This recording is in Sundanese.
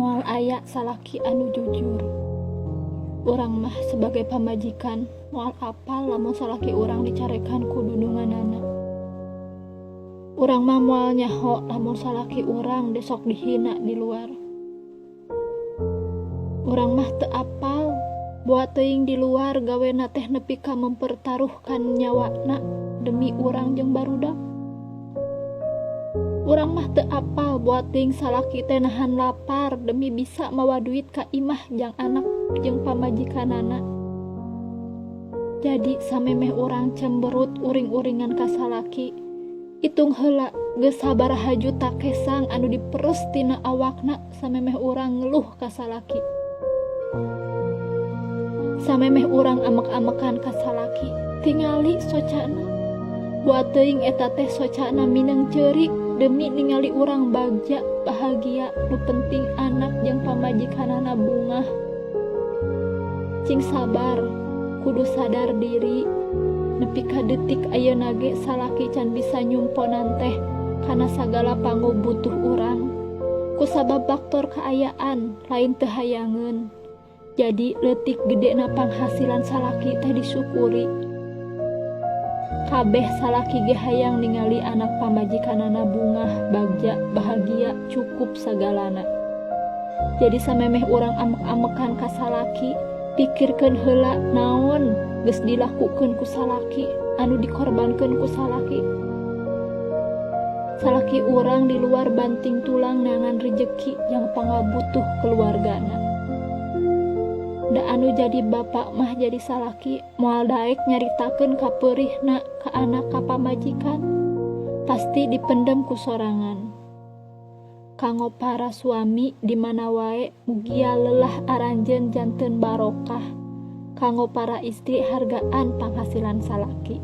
Moal aya salaki anu jujur. Urang mah sebagai pamajikan moal apal lamun salaki urang dicarekan ku dundunganana. Urang mah moal nyaho lamun salaki urang desok dihina di luar. Urang mah teu apal boa teuing di luar gawena teh nepi ka mempertaruhkan nyawana demi urang jeung barudak. Urang mah teu apal boa teuing salaki teh nahan lapar demi bisa mawa duit ka imah jang anak jeung pamajikanana. Jadi samemeh urang cemberut uring-uringan ka salaki, itung heula geus sabaraha juta kesang anu diperes tina awakna samemeh urang ngeluh ka salaki. Samemeh urang amek-amekan ka salaki, tingali socana. Boa teuing eta teh socana mineng ceurik demi ningali urang bagja bahagia, nu penting anak jeung pamajikanana bungah. Cing sabar, kudu sadar diri. Nepi ka detik ayeuna ge salaki can bisa nyumponan teh kana sagala pangubutuh urang. Kusabab faktor kaayaan, lain teu hayangeun. Jadi leutik gedena panghasilan salaki teh disyukuri. Kabeh salaki ge hayang ningali anak pamajikanana bungah, bagja, bahagia, cukup sagalana. Jadi samemeh urang amek-amekan ka salaki, pikirkeun heula naon geus dilakukeun ku salaki, anu dikorbankeun ku salaki. Salaki urang di luar banting tulang neangan rejeki jang pangabutuh keluargana. Da anu jadi bapak mah, jadi salaki moal daek nyaritakeun kapeurihna ka anak, ka pamajikan, pasti dipendem ku sorangan. Kanggo para suami di mana wae, mugia lelah aranjeun janten barokah. Kanggo para istri, hargaan panghasilan salaki.